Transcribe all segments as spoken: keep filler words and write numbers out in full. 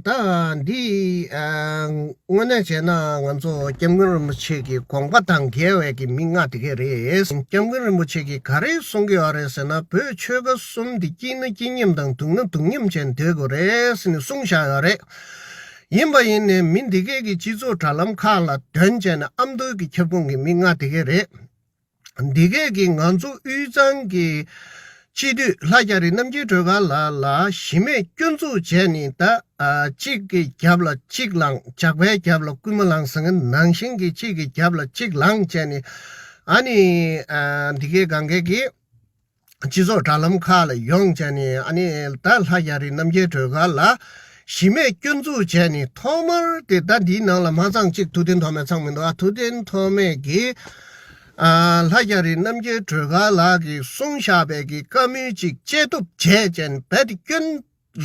ད་འདི་དངོས་གནས་བྱས་ན་ང་ཚོ་སྐྱབས་མགོན་རིན་པོ་ཆེ་གི་དགོངས་པ་དང་འགལ་བའི་གི་མི་ལྔ་དེ་གས་རེད། སྐྱབས་མགོན་རིན་པོ་ཆེ་གིས་ག་རེ་གསུང་གི་ཡོད་རེད་ཟེར་ན། བོད་ཆོལ་ཁ་གསུམ་དེ་སྐྱིད་ན་སྐྱིད་མཉམ་དང་སྡུག་ན་སྡུག་མཉམ་བྱས་ནས་སྡོད་དགོས་རེད་ཟེར་ནས་གསུངས་བཞག་ཡོད་རེད། ཡིན་པ་ཡིན་ནའི་མི་འདི་གས་ཀྱི་སྤྱི་ཚོགས་དྲ་ལམ་ཁག་ལ་དོན་བྱས་ནས་ཨ་མདོ་གི་ཁྱབ་ཁོངས་ཀྱི་མི་ལྔ་དེ་གས་རེད། འདི་གས་ཀྱིས་ང་ཚོ་དབུས་གཙང་གི་སྤྱི་འཐུས་ལྷ་རྒྱ་རི་རྣམ་རྒྱལ་སྒྲོལ་དཀར་ལགས་ལ་གཞི་མེད་སྐྱོན་འཛུགས་བྱས་ནས། ད་ཨ་གཅིག་གི་རྒྱབ་ལ་གཅིག་ལངས། ཇག་པའི་རྒྱབ་ལ་རྐུན་མ་ལངས་ཟེར་མཁན་ནང་བཞིན་གྱི་གཅིག་གི་རྒྱབ་ལ་གཅིག་ལངས་བྱས་ནས། ཨ་ནི་ཨ་འདི་གས་གང་གས་ཀྱིས་སྤྱི་ཚོགས་དྲ་ལམ་ཁག་ལ་ཡོང་བྱས་ནས། ཨ་ནི་ད་ལྷ་རྒྱ་རི་རྣམ་རྒྱལ་སྒྲོལ་དཀར་ལ་གཞི་མེད་སྐྱོན་འཛུགས་བྱས་ནས། ཐོག་མར་དེ་ད་འདིའི་ནང་ལ་མ་ཚང་གཅིག་ཐུབ་བསྟན་ཐོགས་མེད་ཚང་མི་འདུག་ཨ། ཐུབ་བསྟན་ཐོགས་མེད་ཀྱིས་ཨ་ལྷ་རྒྱ་རི་རྣམ་རྒྱལ་སྒྲོལ་དཀར་ལགས་ཀྱིས་གསུངས་བཞག་པའི་གི་བཀའ་མོལ་ཅིག་བཅད་གཏུབ་བྱས་བྱས་ནས། རྦད་དེ་སྐྱོན་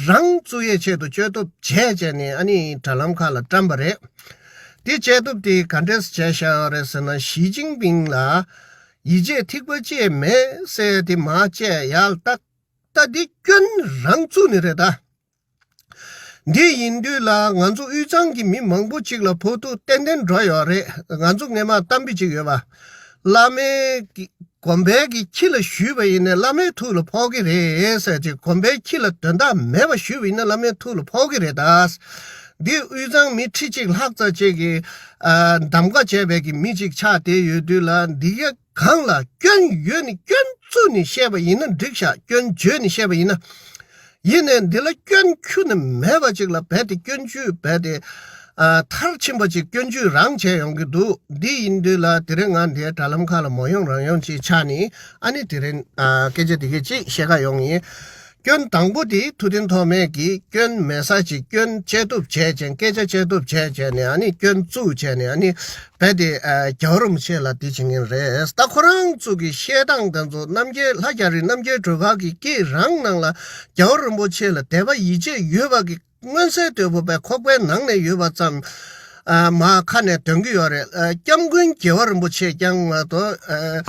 རང་བཙུགས་ཡས་ཆེད་དུ་བཅད་གཏུབ་བྱས་བྱས་ནས། ཨ་ནི་དྲ་ལམ་ཁག་ལ་བཀྲམ་པ་རེད། དེ་བཅད་གཏུབ་དེ་ག་འདྲས་བྱས་བཞག་ཡོད་རེད་ཟེར་ན། ཞི་ཅིན་ཕིང་ལ་ཡིད་ཆེས་ཐིགས་པ་གཅིག་མེད་ཟེར་དེ་མར་བཅད་ཡག་ལ་ད། ད་འདི་སྐྱོན་རང་བཙུགས་ནི་རེད་ད། འདི་ཡིན་དུས་ལ་ང་ཚོ་དབུས་གཙང་གི་མི་མང་པོ་ཅིག་ལ་ཕོག་ཐུག་ཏན་ཏན་འགྲོ་ཡོད་རེད། ང་ཚོ་སྔས་མ་གཏམ་དཔེ་ཅིག་ཡོད་པ། བླ་མའི་གི་དགོན་པའི་གི་ཁྱི་ལ་ཞུས་པ་ཡིན་ན་བླ་མའི་ཐུགས་ལ་ཕོག་གི་རེད་ཟེར་ཅིག། དགོན་པའི་ཁྱི་ལ་དོན་དག་མེད་པ་ཞུས་པ་ཡིན་ན་བླ་མའི་ཐུགས་ལ་ཕོག་གི་རེད་ད། འདི་དབུས་གཙང་མི་ཁྲི་གཅིག་ལྷག་ཙམ་ཅིག་གིས་ཨ་གདམ་ག་བྱས་པའི་གི་མི་ཅིག་ཆགས་བསྡད་ཡོད་དུས་ལ། འདི་ག་གང་ལ་སྐྱོན་ཡོད་ནི་སྐྱོན་བཙུགས་ནས་བཤད་པ་ཡིན་ན་འགྲིག་ཤག། སྐྱོན་བརྗོད་ནས་བཤད་པ་ཡིན་ན། ཡིན་ནའི་འདི་ལ་སྐྱོན་ཁྱོན་ནས་མེད་པ་ཅིག་ལ་རྦད་དེ་སྐྱོན་བརྗོད་རྦད་དེ་ཨ་མཐར་ཕྱིན་པ་ཅིག་སྐྱོན་བརྗོད་རང་བྱས་ཡོང་གི་འདུག། འདི་ཡིན་དུས་ལ་དེ་རིང་ང་འདིའི་དྲ་ལམ་ཁག་ལ་མོ་ཡོང་རང་ཡོང་ཅིག་ཆགས་ནས། ཨ་ནི་དེ་རིང་ཨ་སྐད་ཆ་དེ་གས་ཅིག་བཤད་ག་ཡོང་ཡིན། སྐྱོན་དང་པོ་དེ་ཐུབ་བསྟན་ཐོགས་མེད་ཀྱིས་སྐྱོན་མེད་ས་ཅིག་སྐྱོན་བཅད་གཏུབ་བྱས་བྱས། སྐད་ཆ་བཅད་གཏུབ་བྱས་བྱས་ནས། ཨ་ནི་སྐྱོན་བཙུགས་བྱས་ནས། ཨ་ནི་རྦད་དེ་ཨ་རྒྱལ་བ་རིན་པོ་ཆེ་ལ་དེ་བྱེད་མཁན་རེད། ད་ཁོ་རང་ཚོ་གི་བཤད་སྟངས་དེ་ཚོ། རྣམ་རྒྱལ་ལྷ་རྒྱ་རི་རྣམ་རྒྱལ་སྒྲོལ་དཀར་གྱི་སྐད་རང་ནང་ལ་རྒྱལ་བ་རིན་པོ་ཆེ་ལ་དད་པ་ཡིད་ཆེས་ཡོད་པ་གི་མངོན་གསལ་དོད་པོ་བས་ཁོག་པའི་ནང་ནས་ཡོད་པ་ཙམ་ཨ་མར་ཁ་ནས་འདོན་གྱི་ཡོད་རེད། ཨ་སྐྱབས་མགོན་རྒྱལ་བ་རིན་པོ་ཆེ་རྐྱང་མ་གཏོགས། ཨ་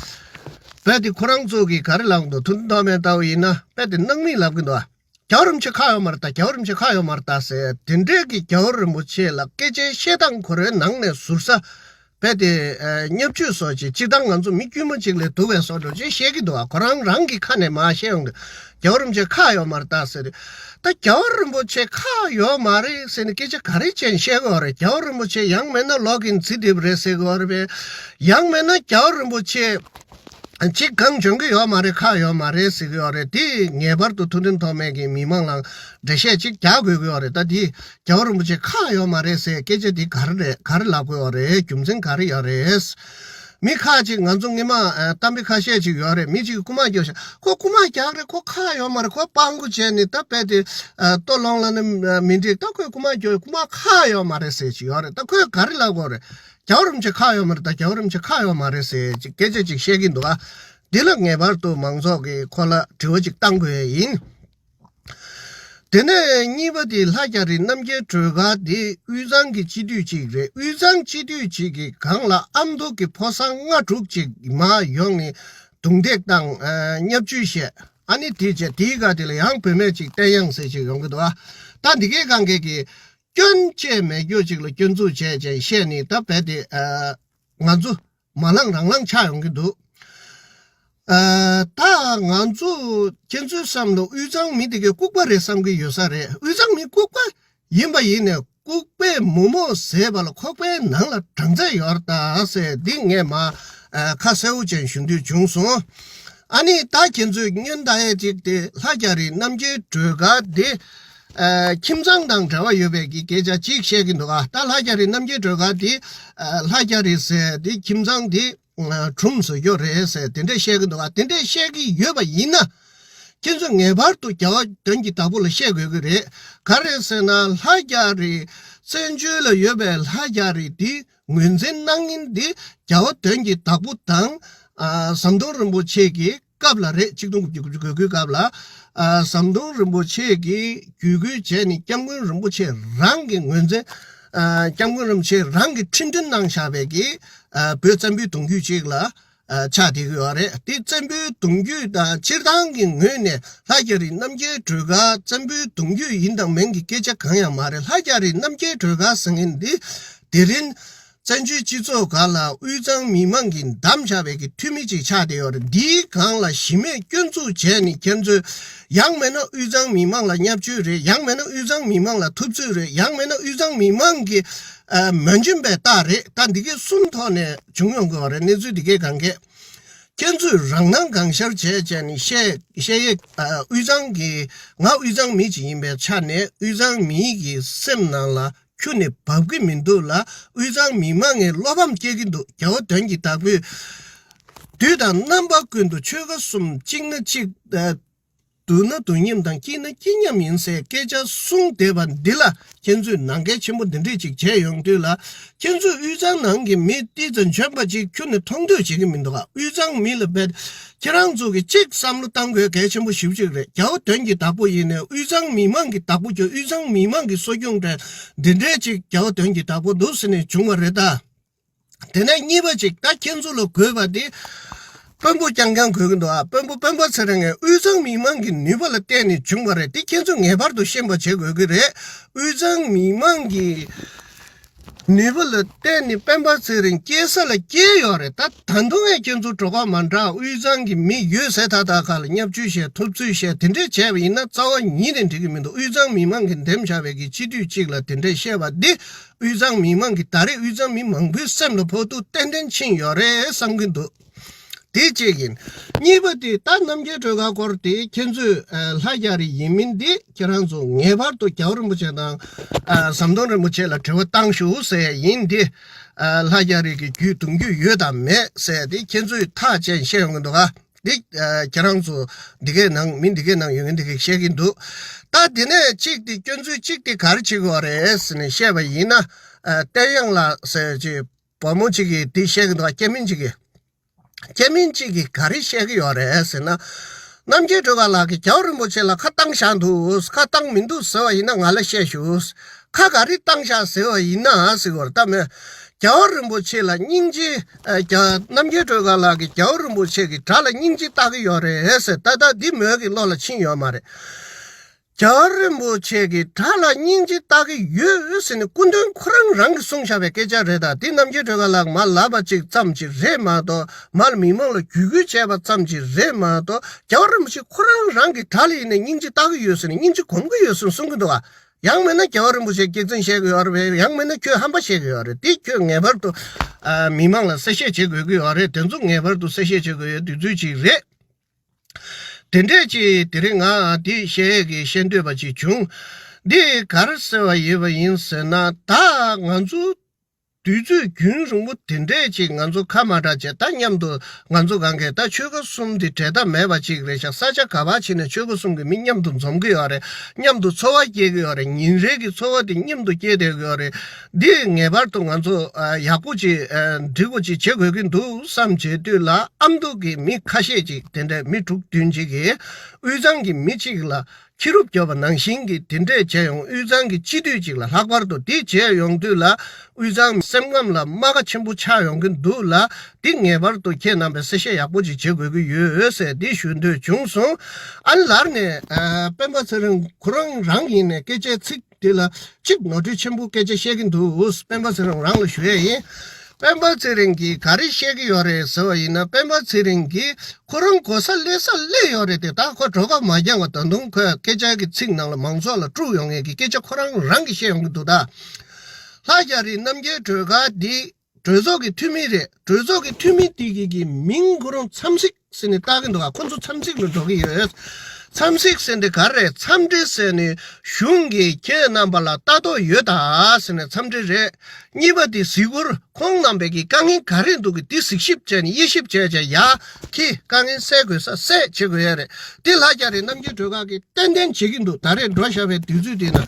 རྦད་དེ་ཁོ་རང་ཚོ་གིས་ག་རེ་ལབ་འདུག། ཐུབ་བསྟན་ཐོགས་མེད་ལྟ་བུ་ཡིན་ན་རྦད་དེ་སྣང་མེད་ལབ་ཀྱི་འདུག། ཨ་རྒྱལ་བ་རིན་པོ་ཆེ་ཁག་ཡོད་མ་རེད་ད། རྒྱལ་བ་རིན་པོ་ཆེ་ཁག་ཡོད་མ་རེད་ད་ཟེར། དེ་འདྲའི་གི་རྒྱལ་བ་རིན་པོ་ཆེ་ལ་སྐད་ཆའི་བཤད་སྟངས་ཁོ་རའི་ནང་ནས་ཟུར་ཟ། རྦད་དེ་ཨ་བརྙས་བཅོས་སོགས་ཅིག། སྤྱིར་བཏང་ང་ཚོ་མི་དཀྱུས་མ་ཅིག་ལས་སྡུག་པའི་བཟོ་འདྲ་ཅིག་བཤད་ཀྱི་འདུག། ཨ་ཁོ་རང་རང་གི་ཁ་ནས་མར་བཤད་ཡོང་དུས། རྒྱལ་བ་རིན་པོ་ཆེ་ཁག་ཡོད་མ་རེད་ད་ཟེར། ད་རྒྱལ་བ་རིན་པོ་ཆེ་ཁག་ཡོད་མ་རེད་ཟེར་ནས་སྐད་ཆ་ག་རེ་བྱས་ནས་བཤད་ཀྱི་ཡོད་རེད། རྒྱལ་བ་རིན་པོ་ཆེ་ཡང་མིན་ན་ལོག་གིན་ཛི་དེབ་རེད་ཟེར་གྱི་ཡོད་རེད་པས། ཡང་མིན་ན་རྒྱལ་བ་རིན་པོ་ཆེ་ཅིག་གང་འཇོན་གྱི་ཡོད་མ་རེད། ཁག་ཡོད་མ་རེད་ཟེར་གྱི་ཡོད་རེད། དེ་ངེས་པར་དུ་ཐུབ་བསྟན་ཐོགས་མེད་ཀྱིས་མི་མང་ལ་འགྲེལ་བཤད་ཅིག་རྒྱག་དགོས་ཀྱི་ཡོད་རེད། ད་དེ་རྒྱལ་བ་རིན་པོ་ཆེ་ཁག་ཡོད་མ་རེད་ཟེར་སྐད་ཆ་དེ་ག་རེ་རེད། ག་རེ་ལབ་དགོས་ཡོད་རེད། རྒྱུ་མཚན་ག་རེ་ཡོད་རེད། མི་ཁ་ཅིག་ང་ཚོ་སྔོན་མ་ཨ་གཏམ་དཔེ་ཁ་ཤས་ཅིག་ཡོད་རེད། མི་གཅིག་གིས་རྐུ་མ་རྒྱོབ་ཤག། ཁོ་རྐུ་མ་རྒྱག་རེད། ཁོ་ཁག་ཡོད་མ་རེད། ཁོ་སྤྲང་པོ་བྱས་ནས་ད་རྦད་དེ་ཨ་ལྟོ་སློང་ལབ་ན་མི་འགྲིག། ད་ཁོས་རྐུ་མ་རྒྱོབ། རྐུ་མ་ཁག་ཡོད་མ་རེད་ཟེར་ཅིག་ཡོད་རེད། ད་ཁོས་ག་རེ་ལབ་དགོས་རེད། རྒྱལ་བ་རིན་པོ་ཆེ་ཁག་ཡོད་མ་རེད། ད་རྒྱལ་བ་རིན་པོ་ཆེ་ཁག་ཡོད་མ་རེད་ཟེར་ཅིག་སྐད་ཆ་ཅིག་བཤད་ཀྱིན་འདུག། ཨ་འདི་ལ་ངེས་པར་དུ་མང་ཚོགས་ཀྱིས་ཁོ་ལ་དྲི་བ་ཅིག་བཏང་དགོས་ཡིན། དེ་ནས་གཉིས་པ་དེ་ལྷ་རྒྱ་རི་རྣམ་རྒྱལ་སྒྲོལ་དཀར་དེ་དབུས་གཙང་གི་སྤྱི་འཐུས་ཅིག་རེད། དབུས་གཙང་སྤྱི་འཐུས་ཅིག་གི་སྒང་ལ་ཨ་མདོ་གི་ཕོ་གསར་ལྔ་དྲུག་ཅིག་མར་ཡོང་ནས་རྡུང་རྡེག་བཏང་། ཨ་བརྙས་བཅོས་བཤད། ཨ་ནི་དེ་བྱས། དེའི་སྒང་དེ་ལ་ཡང་བུད་མེད་ཅིག་བསྟན་དབྱངས་ཟེར་ཅིག་ཡོང་གི་འདུག། ཨ་ད་འདི་གའི་སྒང་གས་ཀྱིས་སྐྱོན་བཅས་མེད་རྒྱུ་ཅིག་ལ་སྐྱོན་འཛུགས་བྱས་བྱས་བཤད་ནས། ད་རྦད་དེ་ཨ་ང་ཚོ་མ་ལངས་རང་ལངས་ཆགས་ཡོང་གི་འདུག། ཨ་ད་ང་ཚོ་ཁྱེད་ཚོའི་བསམ་བློ་དབུས་གཙང་མི་དེ་གའི་ལྐུགས་པ་རེད་བསམ་གྱི་ཡོད་ས་རེད། དབུས་གཙང་མི་ལྐུགས་པ་ཡིན་པ་ཡིན་ནས། ལྐུགས་པས་མོག་མོག་བཟས་པ་ལ་ཁོག་པའི་ནང་ལ་སྦྲང་རྩི་ཡོད་རེད་ད་ཟེར། འདི་ངས་མ་ཨ་ཁ་གསལ་པོ་ཅན་ཞུ་འདོད་བྱུང་སོང་། ཨ་ནི་ད་ཁྱེད་ཚོས་སྔོན་ད་ཡས་ཅིག་དེ་ལྷ་རྒྱ་རི་རྣམ་རྒྱལ་སྒྲོལ་དཀར་དེ་ཨ་ཁྱིམ་ཚང་དང་འབྲེལ་བ་ཡོད་པའི་གི་སྐད་ཆ་ཅིག་བཤད་ཀྱི་འདུག། ཨ་ད་ལྷ་རྒྱ་རི་རྣམ་རྒྱལ་སྒྲོལ་དཀར་དེ་ཨ་ལྷ་རྒྱ་རི་ཟེར་དེ་ཁྱིམ་ཚང་དེ་ཨ་གྲུམ་བཟོ་རྒྱུ་རེད་ཟེར་དེ་འདྲས་བཤད་ཀྱི་འདུག། ཨ་དེ་འདྲས་བཤད་ཀྱི་ཡོད་པ་ཡིན་ན། ཁྱེད་ཚོས་ངེས་པར་དུ་རྒྱལ་བ་དོན་གྱི་བདག་པོ་ལ་བཤད་དགོས་ཀྱི་རེད། ག་རེ་ཟེར་ན། ལྷ་རྒྱ་རི་བཙན་བྱོལ་ལ་ཡོད་པའི་ལྷ་རྒྱ་རི་འདི་ངོས་འཛིན་གནང་མཁན་འདི་རྒྱལ་བ་དོན་གྱི་བདག་པོ་དང་ཨ་ཟམ་གདོང་རིན་པོ་ཆེ་གི་སྐབས་ལ་རེད། ཆིག་སྟོང་དགུ་བརྒྱ་དགུ་བཅུ་གོ་དགུའི་སྐབས་ལ་ཨ་ཟམ་གདོང་རིན་པོ་ཆེ་གིས་བརྒྱུད་སྐུལ་བྱས་ནས་སྐྱབས་མགོན་རིན་པོ་ཆེ་རང་གི་ངོས་འཛིན། ཨ་སྐྱབས་མགོན་རིན་པོ་ཆེ་རང་གི་ཁྲི་འདོན་གནང་བཞག་པའི་གི་ཨ་བོད་བཙན་པོའི་གདུང་རྒྱུད་ཅིག་ལ། ཨ་ཆགས་བསྡད་ཀྱི་ཡོད་རེད། དེ་བཙན་པོའི་གདུང་རྒྱུད་དང་སྤྱིར་བཏང་གི་ངོས་ནས་ལྷ་རྒྱ་རི་རྣམ་རྒྱལ་སྒྲོལ་དཀར་བཙན་པོའི་གདུང་རྒྱུད་ཡིན་དང་མིན་གྱི་སྐད་ཆ་གང་ཡང་མ་རེད། ལྷ་རྒྱ་རི་རྣམ་རྒྱལ་སྒྲོལ་དཀར་ཟེར་མཁན་འདི་དེ་རིང་བཙན་བྱོལ་སྤྱི་ཚོགས་སྒང་ལ་དབུས་གཙང་མི་མང་གིས་བདམས་བཞག་པའི་གི་འཐུས་མི་ཅིག་ཆགས་བསྡད་ཡོད་རེད། འདིའི་སྒང་ལ་གཞི་མེད་སྐྱོན་འཛུགས་བྱས་ནས་ཁྱེད་ཚོས་ཡང་མིན་ན་དབུས་གཙང་མི་མང་ལ་བརྙས་བཅོས་རེད། ཡང་མིན་ན་དབུས་གཙང་མི་མང་ལ་ཐུབ་ཚོད་རེད། ཡང་མིན་ན་དབུས་གཙང་མི་མང་གི་ཨ་མོས་འཇིམ་པའི་རྟགས་རེད། ད་འདི་གའི་གསུམ་ཐོག་ནས་བྱུང་ཡོང་གི་ཡོད་རེད། གནས་ཚུལ་འདི་གའི་སྒང་གས། ཁྱེད་ཚོས་རང་སྣང་གང་ཤར་བྱས་བྱས་ནས་བཤད་བཤད་ཡས། ཨ་དབུས་གཙང་གི་ང་དབུས་གཙང་མི་ཅིག་ཡིན་པའི་ཆ་ནས་དབུས་གཙང་མིའི་གི་སེམས་ནང་ལ་ཁྱོན་ནས་བབ་ཀྱི་མི་འདུག་ལ། དབུས་གཙང་མི་མང་ངས་བློ་ཕམ་སྐྱེ་གི་འདུག་རྒྱལ་བ་དོན་གྱི་བདག་པོས་དུས་དང་རྣམ་པ་ཀུན་ཏུ་ཆོལ་ཁ་གསུམ་གཅིག་ན་གཅིག་ཨ་སྡུག་ན་སྡུག་མཉམ་དང་སྐྱིད་ན་སྐྱིད་མཉམ་ཡིན་ཟེར་སྐད་ཆ་གསུངས་བསྡད་པ་འདི་ལ་ཁྱེད་ཚོས་ནང་འགལ་ཆེན་པོ་འདི་འདྲས་ཅིག་བྱས་ཡོང་དུས་ལ། ཁྱེད་ཚོས་དབུས་གཙང་ནང་གི་མི་ཏི་ཙམ་འཇོན་པ་ཅིག་ཁྱོན་ནས་མཐོང་འདོད་བྱེད་ཀྱི་མི་འདུག་ག་དབུས་གཙང་མི་ལ་བེད་ཁྱེད་རང་ཚོ་གི་གཅིག་བསམ་བློ་བཏང་དགོས་གལ་ཆེན་པོ་ཞེ་པོ་ཅིག་རེད། རྒྱལ་བ་དོན་གྱི་བདག་པོ་ཡིན་ནས་དབུས་གཙང་མི་མང་གི་བདག་པོ་ཁྱོད་དབུས་གཙང་མི་མང་གི་གསོ་སྐྱོང་དྲན་འདི་འདྲས་ཅིག་རྒྱལ་བ་དོན་གྱི་བདག་པོ་འདུག་ཟེར་ནས་བྱུང་བ་རེད་ད། དེ་ནས་གཉིས་པ་ཅིག་ད་ཁྱེད་ཚོ་ལ་དགོས་པ་དེ་དཔོན་པོ་རྐྱང་རྐྱང་དགོས་ཀྱི་འདུག་ཨ། དཔོན་པོ་སྤེན་པ་ཚེ་རིང་ངས་དབུས་གཙང་མི་མང་གི་ནུས་པ་ལ་བརྟེན་ནས་བྱུང་བ་རེད། དེ་ཁྱེད་ཚོས་ངེས་པར་དུ་ཤེས་པ་བྱེད་དགོས་ཀྱི་རེད། དབུས་གཙང་མི་མང་གི་ནུས་པ་ལ་བརྟེན་ནས་སྤེན་པ་ཚེ་རིང་སྐྱེས་ས་ལ་སྐྱེས་ཡོད་རེད། ད་ད་དུང་ངས་ཁྱེད་ཚོ་གྲོགས་པ་མ་འདྲ་དབུས་གཙང་གི་མི་ཡོད་ཟེར་ད་ད་ག་ལ་བརྙས་བཅོས་བཤད་ཐུབ་ཚོད་བཤད་དེ་འདྲས་བྱས་པ་ཡིན་ན་རྩ་བ་ཉིད་ནས་འགྲིག་གི་མི་འདུག་དབུས་གཙང་མི་མང་གིས་འདེམས་བཞག་པའི་གི་སྤྱི་འཐུས་གཅིག་ལ་དེ་འདྲས་བཤད་པ་འདི། དབུས་གཙང་མི་མང་གིས་ད་རེས་དབུས་གཙང་མི་མང་པོའི་སེམས་ལ་ཕོག་ཐུག་ཏན་ཏན་ཕྱིན་ཡོད་རེད་བསམ་གྱི་འདུག་དེ་གཅིག་ཡིན། གཉིས་པ་དེ་ད་རྣམ་རྒྱལ་སྒྲོལ་དཀར་སྐོར་དེ་ཁྱེད་ཚོས་ཨ་ལྷ་རྒྱ་རི་ཡིན་མིན་དེ་ཁྱེད་རང་ཚོ་ངེས་པར་དུ་རྒྱལ་བ་རིན་པོ་ཆེ་དང་ཨ་ཟམ་གདོང་རིན་པོ་ཆེ་ལ་དྲི་བ་བཏང་ཤོག་ཟེར་ཡིན་དེ། ཨ་ལྷ་རྒྱ་རི་གི་རྒྱུད་གདུང་རྒྱུད་ཡོད་དམ་མེད་ཟེར་དེ་ཁྱེད་ཚོས་ཐག་བཅད་བཤད་ཡོང་གི་འདུག་ག་འདི་ཨ་ཁྱེད་རང་ཚོ་འདི་གའི་ནང་མི་འདི་གའི་ནང་ཡོད་མཁན་འདི་གའི་བཤད་ཀྱི་འདུག་ད་དེ་ནས་གཅིག་དེ་སྐྱོན་འཛུགས་གཅིག་དེ་ག་རེ་བྱེད་དགོས་རེད་ཟེར་ནས་བཤད་པ་ཡིན་ན། ཨ་བསྟན་དབྱངས་ལགས་ཟེར་ཅིག་བུ་མོ་གཅིག་གིས་འདི་བཤད་ཀྱི་འདུག་སྐྱ་མིན་གཅིག་གིས། སྐྱ་མིན་གཅིག་གིས་ག་རེ་བཤད་ཀྱི་ཡོད་རེད་ཟེར་ན། རྣམ་རྒྱལ་སྒྲོལ་དཀར་ལགས་ཀྱིས་རྒྱལ་བ་རིན་པོ་ཆེ་ལ་ཁ་བཏང་བཞག་འདུག་ཁ་བཏང་མི་འདུག་ཟེར་བ་ཡིན་ན་ང་ལ་བཤད་ཞུ། ཁ་ག་རེ་བཏང་བཞག་ཟེར་བ་ཡིན་ན་ཟེར་བར་ལྟ་མོད། རྒྱལ་བ་རིན་པོ་ཆེ་ལ་སྙིང་རྗེ། ཨ་རྒྱ་རྣམ་རྒྱལ་སྒྲོལ་དཀར་ལགས་ཀྱིས་རྒྱལ་བ་རིན་པོ་ཆེ་གི་དགྲ་ལ་སྙིང་རྗེ་ལྟ་གི་ཡོད་རེད་ཟེར་ད་ལྟ་འདི་མོས་ཀྱི་བློ་ལ་ཕྱིན་ཡོད་མ་རེད། རྒྱལ་བ་རིན་པོ་ཆེ་གི་དགྲ་ལ་སྙིང་རྗེ་ལྟ་གི་ཡོད་ཟེར་ནས་སྐུ་མདུན་ཁོ་རང་རང་གིས་གསུངས་བཞག་པའི་སྐད་ཆ་རེད་ད། འདི་རྣམ་རྒྱལ་སྒྲོལ་དཀར་ལགས་མར་ལབ་པ་ཅིག་ཙམ་ཅིག་རེད་མ་གཏོགས་མར་མི་མང་ལ་བརྒྱུད་སྐུལ་བྱས་པ་ཙམ་ཅིག་རེད་མ་གཏོགས་རྒྱལ་བ་རིན་པོ་ཆེ་ཁོ་རང་རང་གི་དགྲ་ལ་ཡིན་ནས་སྙིང་རྗེ་ལྟ་གི་ཡོད་ཟེར་ནས་སྙིང་རྗེ་སྒོམ་གི་ཡོད་ཟེར་ནས་གསུང་གི་འདུག་ག་ཡང་མིན་ན་རྒྱལ་བ་རིན་པོ་ཆེ་སྐྱག་རྫུན་བཤད་ཀྱི་ཡོད་རེད། ཡང་མིན་ན་ཁྱོད་ཧམ་པ་བཤད་ཀྱི་ཡོད་རེད། དེ་ཁྱོད་ངེས་པར་དུ་ཨ་མི་མང་ལ་གསལ་བཤད་བྱེད་དགོས་ཀྱི་ཡོད་རེད། དེ་ཚོ་ངེས་པར་དུ་གསལ་བཤད་བྱེད་དགོས་ཡོད་དུས་ཚོད་ཅིག་རེད། དེ་འདྲས་ཅིག་དེ་རིང་ང་འདི་བཤད་ཡས་ཀྱི་བཤད་འདོད་པ་ཅིག་བྱུང་། འདི་ག་རེ་ཟེར་བ་ཡོད་པ་ཡིན་ཟེར་ན་ད་ང་ཚོ་དུས་ཚོད་རྒྱུན་རིང་པོ་དེ་འདྲས་ཅིག་ང་ཚོ་ཁ་མ་གྲགས་བྱས་ད་མཉམ་དུ་ང་ཚོ་གང་གས་ད་ཆོལ་ཁ་གསུམ་དེ་འབྲལ་ཐབས་མེད་པ་ཅིག་རེད་ཤག་ས་ཆ་ག་པར་ཕྱིན་ནས་ཆོལ་ཁ་གསུམ་གྱི་མི་མཉམ་དུ་འཛོམས་ཀྱི་ཡོད་རེད། མཉམ་དུ་འཚོ་བ་སྐྱེལ་གྱི་ཡོད་རེད། ཉིན་རེ་གི་འཚོ་བ་དེ་མཉམ་དུ་སྐྱེལ་བསྡད་ཀྱི་ཡོད་རེད། འདི་ངེས་པར་དུ་ང་ཚོ་ཨ་ཡག་པོ་ཅིག་ཨ་འགྲིག་པོ་ཅིག་བྱེད་དགོས་ཀྱི་འདུག་བསམ་བྱེད་དུས་ལ་ཨ་མདོ་གི་མི་ཁ་ཤས་ཅིག་དེ་འདྲའི་མི་དྲུག་བདུན་ཅིག་གིས་དབུས་གཙང་གི་མི་གཅིག་ལ་ཁྱི་རུབ་རྒྱོབ་པ་ནང་བཞིན་གྱི་དེ་འདྲས་བྱས་ཡོང་། དབུས་གཙང་གི་སྤྱི་འཐུས་ཅིག་ལ་ལྷག་པར་དུ་དེ་བྱས་ཡོང་དུས་ལ་དབུས་གཙང་སེམས་ཁམས་ལ་རྨ་ཁ་ཆེན་པོ་ཆགས་ཡོང་གི་འདུག་ལ། འདི་ངེས་པར་དུ་ཁྱེད་རྣམ་པས་གསལ་བཤད་ཡག་པོ་ཅིག་བྱེད་དགོས་ཀྱི་ཡོད་ཟེར་འདི་ཞུ་འདོད་བྱུང་སོང་། ཨ་ནི་ལར་ནས་ཨ་སྤེན་པ་ཚེ་རིང་ཁོ་རང་རང་ཡིན་ནས་སྐད་ཆའི་ཚིག་དེ་ལ་གཅིག་ནོར་འཁྲུལ་ཆེན་པོ་སྐད་ཆ་བཤད་ཀྱི་འདུག་སྤེན་པ་ཚེ་རིང་རང་ལ་ཞུ་ཡས་ཡིན། སྤེན་པ་ཚེ་རིང་གིས་ག་རེ་བཤད་ཀྱི་ཡོད་རེད་ཟེར་བ་ཡིན་ན། སྤེན་པ་ཚེ་རིང་གིས་ཁོ་རང་གོ་ས་སླེབས་ས་སླེབས་ཡོད་རེད་དེ། ད་ཁོ་གྲོད་ཁོག་མ་འགྱངས་པ་ད་དུང་ཁོས་སྐད་ཆ་གི་ཚིག་ནང་ལ་མང་ཚོགས་ལ་དཀྲུག་ཡོང་མཁན་གྱི་སྐད་ཆ་ཁོ་རང་རང་གིས་བཤད་ཡོང་གི་འདུག་ད་ལྷ་རྒྱ་རི་རྣམ་རྒྱལ་སྒྲོལ་དཀར་འདི་གྲོས་ཚོགས་ཀྱི་འཐུས་མི་རེད། གྲོས་ཚོགས་ཀྱི་འཐུས་མི་དེ་གི་གི་མིང་ཁོ་རང་འཚམས་གཟིགས་ཟེར་ནས་བཏགས་ཀྱི་འདུག་ག་ཁོ་ཚོ་འཚམས་གཟིགས་ལ་འགྲོ་གི་ཡོད། འཚམས་གཟིགས་ཟེར་འདི་ག་རེ་རེད། འཚམས་འདྲི་ཟེར་ནས་གཞུང་གིས་ཁྱེད་རྣམ་པ་ལ་ལྟ་རྟོག་ཡོད་ད་ཟེར་ནས་འཚམས་འདྲི་རེད། གཉིས་པ་དེ་གཟིགས་སྐོར་ཁོང་རྣམ་པས་ཀྱི་དཀའ་ངལ་ག་རེ་འདུག་གི་དེ་གཟིགས་ཞིབ་བྱས་ནས་དབྱེ་ཞིབ་བྱས་བྱས་ཡ་ཁྱེད་དཀའ་ངལ་སེལ་དགོས་ས་སེལ་བྱེད་དགོས་ཡ་རེད། དེ་ལྷ་རྒྱ་རི་རྣམ་རྒྱལ་སྒྲོལ་དཀར་གྱིས་ཏན་ཏན་བྱེད་ཀྱི་འདུག་ད་རེས་འགྲོ་བཞག་པའི་དུས་ཚོད་དེ་ན་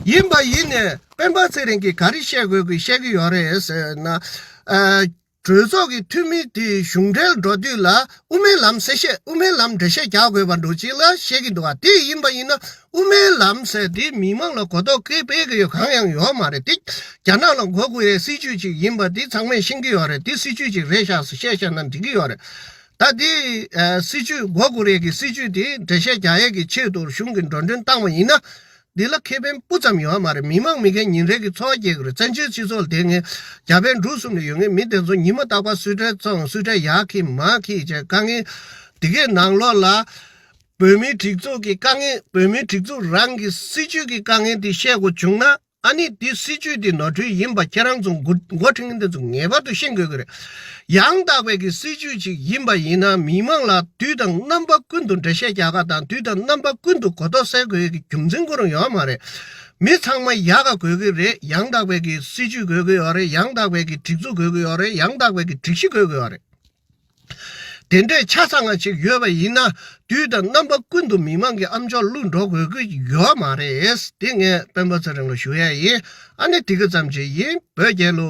ཡིན་པ་ཡིན་ནས་སྤེན་པ་ཚེ་རིང་གིས་ག་རེ་བཤད་དགོས་ཀྱི་བཤད་ཀྱི་ཡོད་རེད་ཟེར་ན། ཨ། གྲོས་ཚོགས་ཀྱི་འཐུས་མི་དེ་གཞུང་འབྲེལ་འགྲོ་དུས་ལ་དབུ་མའི་ལམ་གསལ་བཤད། དབུ་མའི་ལམ་འགྲེལ་བཤད་རྒྱག་དགོས་པ་འདྲ་ཅིག་ལ་བཤད་ཀྱི་འདུག་ག་དེ་ཡིན་པ་ཡིན་ན་དབུ་མའི་ལམ་ཟེར་དེ་མི་མང་ལ་གོ་རྟོགས་སྐད་སྤེལ་གྱི་ཡོད་གང་ཡང་ཡོད་མ་རེད། དེ་རྒྱ་ནག་ལ་མགོ་སྒུར་ཡའི་སྲིད་ཇུས་ཅིག་ཡིན་པ་དེ་ཚང་མས་ཤེས་ཀྱི་ཡོད་རེད། དེ་སྲིད་ཇུས་ཅིག་རེད་ཤག་ཟེར་བཤད་བཤད་ན་འགྲིག་གི་ཡོད་རེད། ད་དེ་ཨ་སྲིད་ཇུས། མགོ་སྒུར་ཡས་ཀྱི་སྲིད་ཇུས་དེ་འགྲེལ་བཤད་རྒྱག་ཡས་ཀྱི་ཆེད་དུ་གཞུང་གིས་འགྲོ་གྲོན་བཏང་བ་ཡིན་ན། འདི་ལ་ཁེ་ཕན་སྤུ་ཙམ་ཡོད་མ་རེད། མི་མང་མི་རྒན་ཉིན་རེ་གི་འཚོ་བ་སྐྱེལ་གི་རེད། བཙན་བྱོལ་སྤྱི་ཚོགས་ལ་དེ་ངས་རྒྱ་བལ་འབྲུག་གསུམ་ལ་ཡོད་མཁན་མི་དེ་ཚོ་ཉི་མ་རྟག་པར་སུད་ཊེ་བཙོང་། སུད་ཊེ་ཡར་འཁྱེར་མར་འཁྱེར་བྱས་དཀའ་ངལ། དེ་གའི་ནང་ལོགས་ལ་བོད་མིའི་སྒྲིག་འཛུགས་ཀྱི་དཀའ་ངལ། བོད་མིའི་སྒྲིག་འཛུགས་རང་གི་སྲིད་ཇུས་ཀྱི་དཀའ་ངལ་དེ་བཤད་དགོས་བྱུང་ན། ཨ་ནི་དེ་སྲིད་ཇུས་དེ་ནོར་འཁྲུལ་ཡིན་པ་ཁྱེད་རང་ཚོ་འགོ་འགོ་ཁྲིད་མཁན་དེ་ཚོ་ངེས་པར་དུ་ཤེས་དགོས་ཀྱི་རེད། ཡང་དག་པའི་གི་སྲིད་ཇུས་ཅིག་ཡིན་པ་ཡིན་ན་མི་མང་ལ་དུས་དང་རྣམ་པ་ཀུན་ཏུ་འགྲེལ་བཤད་རྒྱག་ག་དང་དུས་དང་རྣམ་པ་ཀུན་ཏུ་གོ་རྟོགས་སད་དགོས་ཀྱི་རྒྱུ་མཚན་ཁོ་རང་ཡོད་མ་རེད། མི་ཚང་མ་ཡག་ག་དགོས་ཀྱི་རེད། ཡང་དག་པའི་གི་སྲིད་ཇུས་དགོས་ཀྱི་ཡོད་རེད། ཡང་དག་པའི་གི་སྒྲིག་འཛུགས་དགོས་ཀྱི་ཡོད་རེད། ཡང་དག་པའི་གི་སྒྲིག་གཞི་དགོས་ཀྱི་ཡོད་རེད། དེ་འདྲའི་ཆ་ཚང་བ་ཅིག་ཡོད་པ་ཡིན་ན་དུས་དང་རྣམ་པ་ཀུན་ཏུ་མི་མང་གི་ཨ་མཆོག་བླུག་འགྲོ་དགོས་ཀྱི་ཡོད་མ་རེད། དེ་ངས་སྤེན་པ་ཚེ་རིང་ལ་ཞུ་ཡ་ཡིན། ཨ་ནི་དེ་ག་ཙམ་ཅིག་ཡིན། བོད་རྒྱལ་ལོ།